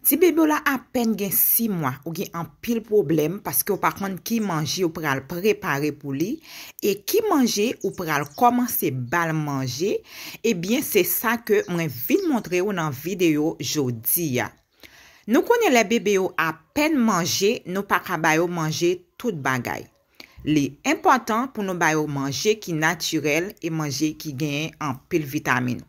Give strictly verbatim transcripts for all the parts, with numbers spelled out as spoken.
Ti bebe w la apèn gen sis mwa, ou gen anpil pwoblèm paske w pa konn ki manje w pral prepare pou li e ki manje ou pral kòmanse ba l manje, ebyen se sa ke mwen vin montre w nan videyo jodi a. Nou konnen lè bebe yo apèn manje, nou pa ka ba yo manje tout bagay. Li enpòtan pou nou ba yo manje ki natirèl e manje ki genyen anpil vitamin.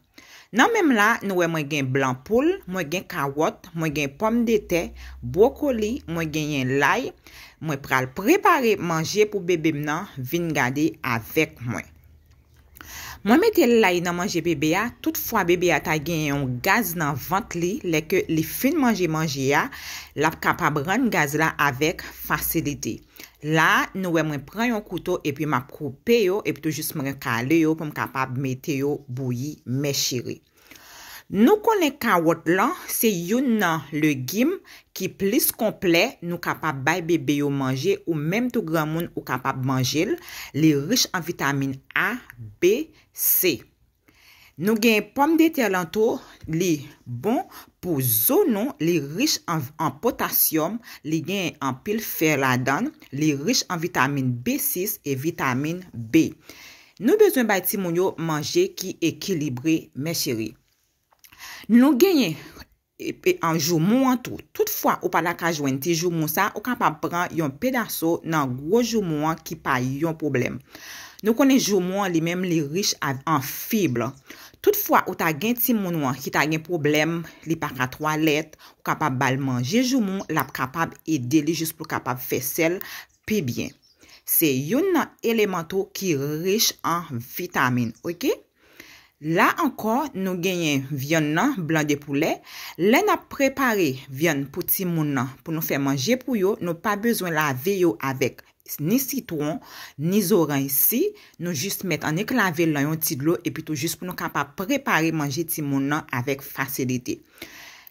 Nan menm la, nou wè mwen gen blan poul, mwen gen kawòt, mwen gen pòmdetè, bwokoli, mwen genyen lay. Mwen pral prepare manje pou bebe m nan, vin gade avèk mwen. Mwen mete lay nan manje bebe a, toutfwa bebe a ta gen yon gaz nan vant li, lè ke li fin manje manje a, l ap kapab rann gaz la avèk fasilite. La, nou wè mwen pran yon kouto epi m ap koupe yo, epi tou jis mwen kale yo pou m kapab mete yo bouyi, mè cheri. Nou konnen kawòt lan se youn nan legim ki plis konplè nou kapab bay bebe yo manje ou menm tou granmoun ou kapab manje l. Li rich an vitamin A, B, C. Nou gen pòmdetè lan tou, li bon pou zo nou, li rich an, an potasyòm, li gen anpil fè ladan l, li rich an vitamin B sis e vitamin B. Nou bezwen bay timoun yo manje ki ekilibre, mè cheri. Nou genyen e, e, an joumou an tou. Toutfwa ou pa ta ka jwenn ti joumou sa, ou kapab pran yon pedaso nan gwo joumou an ki pa yon pwoblèm. Nou konnen joumou an li menm li rich a, an fib. Toutfwa ou ta gen timoun ou an ki ta gen pwoblèm, li pa ka twalèt, ou kapab ba l manje joumou, l ap kapab ede li jis pou l kapab fè sèl pi byen. Se youn nan eleman tou ki rich an vitamin, oke? La ankò, nou genyen vyann nan, blan de poulè. Lè n ap prepare vyann pou timoun nan, pou nou fè manje pou yo, nou pa bezwen lave yo avèk ni sitwon, ni zoranj si, nou jis mèt annik lave l nan yon ti dlo, epi tou jis pou nou kapab prepare manje timoun nan avèk fasilite.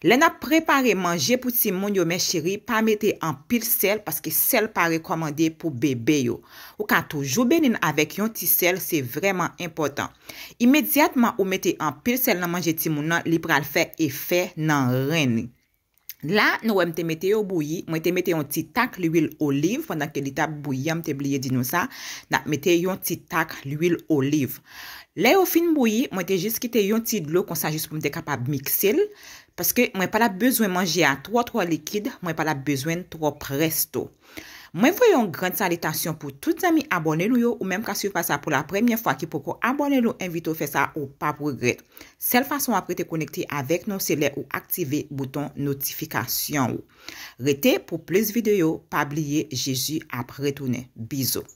Lè n ap prepare manje pou timoun yo, mè cheri, pa mete anpil sèl, paske sèl pa rekòmande pou bebe yo. Ou ka toujou beni l avèk yon ti sèl, se vrèman enpòtan. Imedyatman ou mete anpil sèl nan manje timoun nan, li pral fè efè nan ren li. La, nou wè m te mete yo bouyi, mwen te mete yon ti tak lwil oliv pandan ke li t ap bouyi an, m te bliye di nou sa, n ap mete yon ti tak lwil oliv. Lè yo fin bouyi, mwen te jis kite yon ti dlo konsa jis pou m te kapab mikse l, paske mwen pa t ap bezwen manje a twò twò likid, mwen pa t ap bezwen l twò près tou. Mwen voye yon grand salitasyon pou tout zanmi abòne nou yo, ou menm k ap swiv paj sa pou la premyè fwa ki poko abòne nou, envite w fè sa, ou p ap regrèt. Sèl fason w ap rete konekte avèk nou se lè ou aktive bouton notifikasyon ou. Rete pou plis videyo, pa bliye Jezi ap retounen. Bizou.